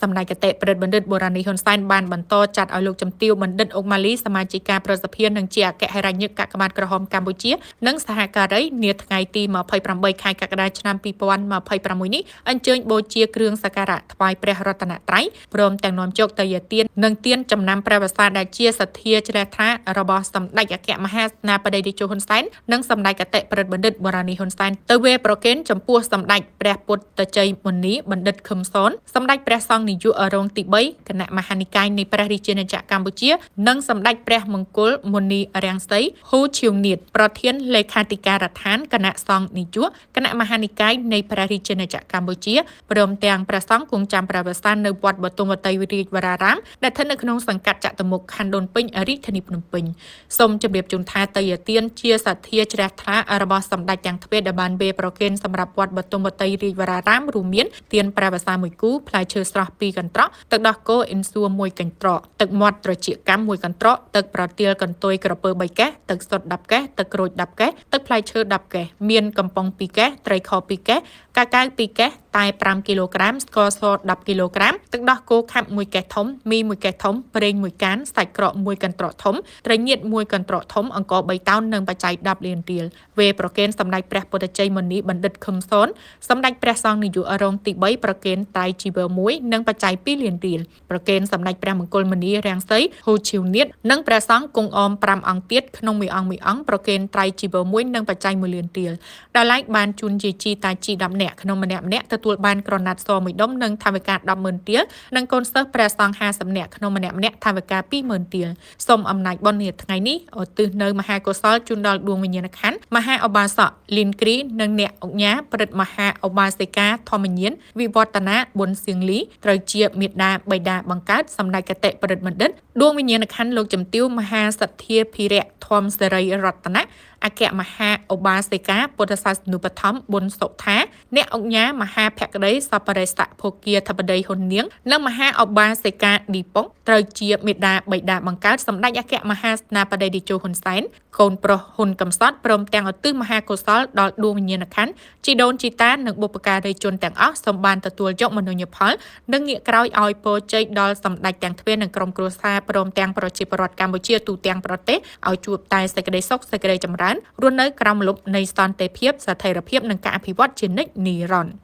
សម្ដេចគតិប្រិទ្ធបណ្ឌិតបូរ៉ានីហ៊ុនសែនបានបន្តចាត់ឲ្យលោកជំទាវបណ្ឌិតអុកម៉ាលីសមាជិកាប្រសិទ្ធភាពនិងជាអគ្គហិរញ្ញិកកាកបាទក្រហមកម្ពុជានិងសហការីនាថ្ងៃទី28ខែកក្កដាឆ្នាំ2026នេះអញ្ជើញបូជាគ្រឿងសក្ការៈថ្វាយព្រះរតនត្រ័យព្រមទាំងនាំយកតយទាននិងទានចំណាំព្រះវស្សាដែលជាសទ្ធាជ្រះថ្លារបស់សម្ដេចអគ្គមហាសេនាបតីតេជោហ៊ុនសែននិងសម្ដេចគតិប្រិទ្ធបណ្ឌិតបូរ៉ានីហ៊ុនសែនទៅវេប្រគេនចំពោះសម្ដេចព្រះពុទ្ធជ័យមុនីបណ្ឌិតខឹមសនសម្ដេចព្រះសង្ឃនាយករងទី3គណៈមហានិកាយនៃព្រះរាជាណាចក្រកម្ពុជានិងសម្ដេចព្រះមង្គលមុនីរាំងសីហ៊ូឈៀវនៀតប្រធានលេខាធិការដ្ឋានគណៈសង្ឃនាយកគណៈមហានិកាយនៃព្រះរាជាណាចក្រកម្ពុជាព្រមទាំងព្រះសង្ឃគង់ចាំព្រះវស្សានៅវត្តបទុមវតីរាជវរារាមដែលស្ថិតនៅក្នុងសង្កាត់ចតុមុខខណ្ឌដូនពេញរាជធានីភ្នំពេញសូមជម្រាបជូនថាតយទានជាសទ្ធាជ្រះថ្លារបស់សម្ដេចទាំងទ្វេដែលបានវេប្រគេនសម្រាប់វត្តបទុមវតីរាជវរារាមរួមមានទានព្រះវស្សាមួយគូផ្លែឈើស្រស់2កន្ត្រកទឹកដោះគោអ៊ិនសួរ1កន្ត្រកទឹកមាត់ត្រចៀកកម្ម1កន្ត្រកទឹកប្រទាលកន្ទុយក្រពើ3កេះទឹកសុទ្ធ10កេះទឹកក្រូច10កេះទឹកផ្លែឈើ10កេះមានកំប៉ុង2កេះត្រីខ2កេះកាកាវ2កេះតែ5គីឡូក្រាមស្ករស10គីឡូក្រាមទឹកដោះគោខាប់1កេះធំមី1កេះធំប្រេង1កានសាច់ក្រក1កន្ត្រកធំត្រីងៀត1កន្ត្រកធំអង្ករ3តោននិងបច្ច័យ10លានរៀលវេប្រគេនសម្ដេចព្រះពុទ្ធជ័យមុនីបណ្ឌិតខឹមសនសម្ដេចព្រះសង្ឃនាយករងទី3ប្រគេនត្រៃជីវ1និងបច្ច័យ2លានរៀលប្រគេនសម្ដេចព្រះមង្គលមុនីរាំងសីហ៊ូឈីវនៀតនិងព្រះសង្ឃគង់អម5អង្គទៀតក្នុងមួយអង្គមួយអង្គប្រគេនត្រៃជីវ1និងបច្ច័យ1លានរៀលដោយឡែកបានជូនយាយជីតាជី10នាក់ក្នុងម្នាក់ម្នាក់ទទួលបានក្រណាត់សមួយដុំនិងថវិកា100000រៀលនិងកូនសិស្សព្រះសង្ឃ50នាក់ក្នុងម្នាក់ម្នាក់ថវិកា20000រៀលសូមអំណាចបុណ្យនាថ្ងៃនេះឧទ្ទិសនៅមហាកុសលជូនដល់ដួងវិញ្ញាណក្ខន្ធមហាឧបាសកលីនគ្រីនិងអ្នកឧកញ៉ាព្រឹទ្ធមហាឧបាសិកាធម្មញាណវិវឌ្ឍនាប៊ុនសៀងលីត្រូវជាមេដាបិតាបង្កើតសម្ដេចគតិប្រិទ្ធបណ្ឌិតដួងវិញ្ញាណក្ខន្ធលោកជំទាវមហាសទ្ធាភិរៈធម្មសិរីរតនៈអគ្គមហាឧបាសិកាពុទ្ធសាសនូបត្ថម្ភប៊ុនសុថាអ្នកឧកញ៉ាមហាភក្តីសពរិស័កភោគាធិបតីហ៊ុននាងនិងមហាឧបាសិកាឌីប៉ុងត្រូវជាមេដាបិតាបង្កើតសម្ដេចអគ្គមហាសេនាបតីតេជោហ៊ុនសែនកូនប្រុសហ៊ុនកំសត់ព្រមទាំងឧទ្ទិសមហាកុសលដល់ដួងវិញ្ញាណក្ខន្ធជីដូនជីតានិងបុព្វការីជនទាំងអស់សូមបានទទួលយកមនុញ្ញផលនិងងាកក្រោយឲ្យពរជ័យដល់សម្ដេចទាំងទ្វេនិងក្រុមគ្រួសារព្រមទាំងប្រជាពលរដ្ឋកម្ពុជាទូទាំងប្រទេសឲ្យជួបតែសេចក្តីសុខសេចក្តីចម្រើនរស់នៅក្រោមម្លប់នៃសន្តិភាពស្ថិរភាពនិងការអភិវឌ្ឍជានិច្ចនិរន្តរ៍។